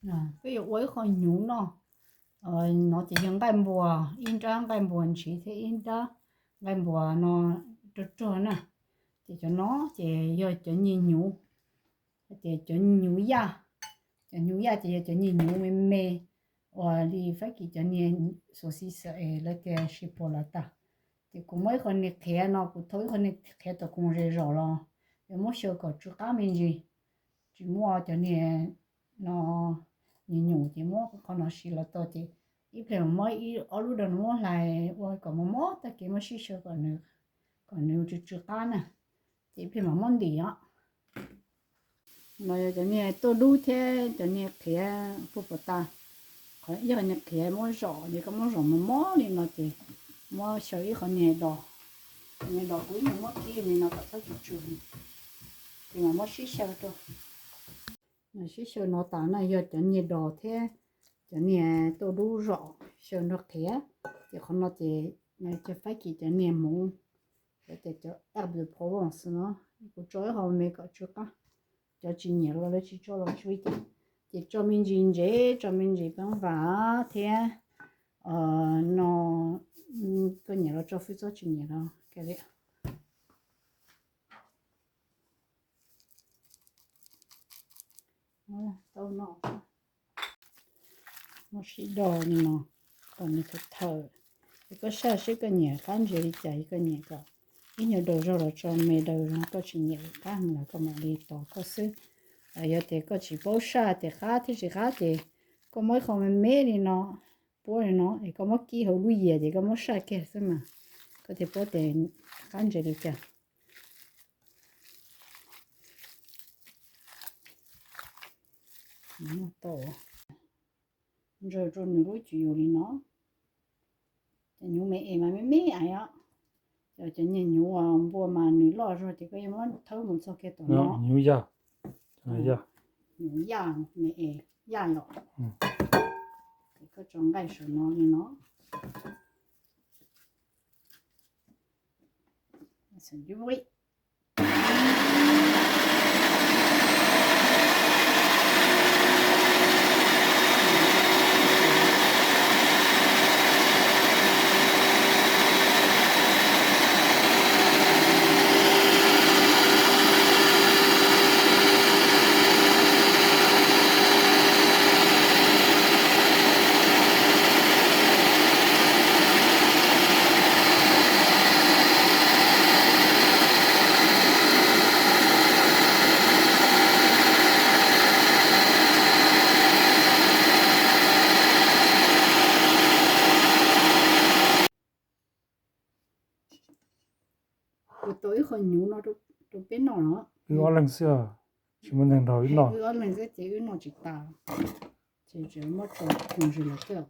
Peb yuav ua ib qho hnyuv noj. No ces yog nqaij npuas, ib nrab nqaij npuas ntshiv thiab ib nrab nqaij npuas no rog rog na. Ces cov no ces yog cov niag hnyuv, ces cov hnyuv yaj, cov hnyuv yaj ces yog cov niag hnyuv me me uas li Fab Kis cov niag saucisse es lawv tias chipolata. Ces kuv muab ib qho niag qhiav no, kuv thau ib qho niag qhiav tom koos zej zos los yuav muab xyaw kom tsw qab me ntsis. Tsis muaj cov niag no nyuam nyuam ces muab qhov no siv los tau ces ib pliag mam muab ib ob lub daus no muab hlais ua kom mos mos tag kev muab sib xyaw kom nws tsw tsw qab na, ces ib pliag mam muab ntim os. No yog cov niag tuaj dub thiab cov niag qhiav puag puas tas. Qhov ib qho niag qhiav muab zom, ces koj muab zom mos mos li no ces muab xyaw ib qho niag dos, niag dos kuv ib nyuag muab kib li no kom txhob tsw tsw, ces mam muab sib xyaw rau. Sib xyaw no tas na yog cov niag dos thiab cov niag tuaj dub zom xyaw nrog qhiav. Ces qhov no ces cov Fab Kis cov niag hmoov, cov herbes de Provence no, kuv tso ib qho me kom tsw qab. Cov tsis nyiam los lawv tsis tso los tsw ces, ces tso me ntsis ntsev, tso me ntsis peeb vam thiab no, koj nyiam los tso xwb, txhob tsis nyiam los kav liam. Tau no, muab sib do li no kom nws thawm thawm. Es koj saj seb koj nyiam qab ntses li cas, koj nyiam kom ib nyuag daus zog los tso me daus zog, koj tsis nyiam qab heev los koj mam li tos koj xwb. Yog tias koj tsis paub saj tias qab thiab tsis qab ces koj muab ib qho me me li no, puab li no es koj muab kib hauv lub yias ces koj muab saj kiag xwb mas koj thiaj paub tias qab ntses li cas. Ntsaws rau nws lub cuv yus li no. Cov hnyuv me es mas me me ais os. Cov, cov niag hnyuv npua mas nws loj zog ces koj yeej muab thawb mus txog kiag tom no. Hnyuv yaj, hnyuv yaj me es yaj yom. Ces koj tso nqaij saum no li no. Kuv tau ib qho hnyuv no rau peb noj no. Wb ob leeg xwb, tsis muaj neeg nrog wb noj. Wb ob leeg xwb ces wb noj tsis tas, ces tseem muab tso koos zes los coj thiab.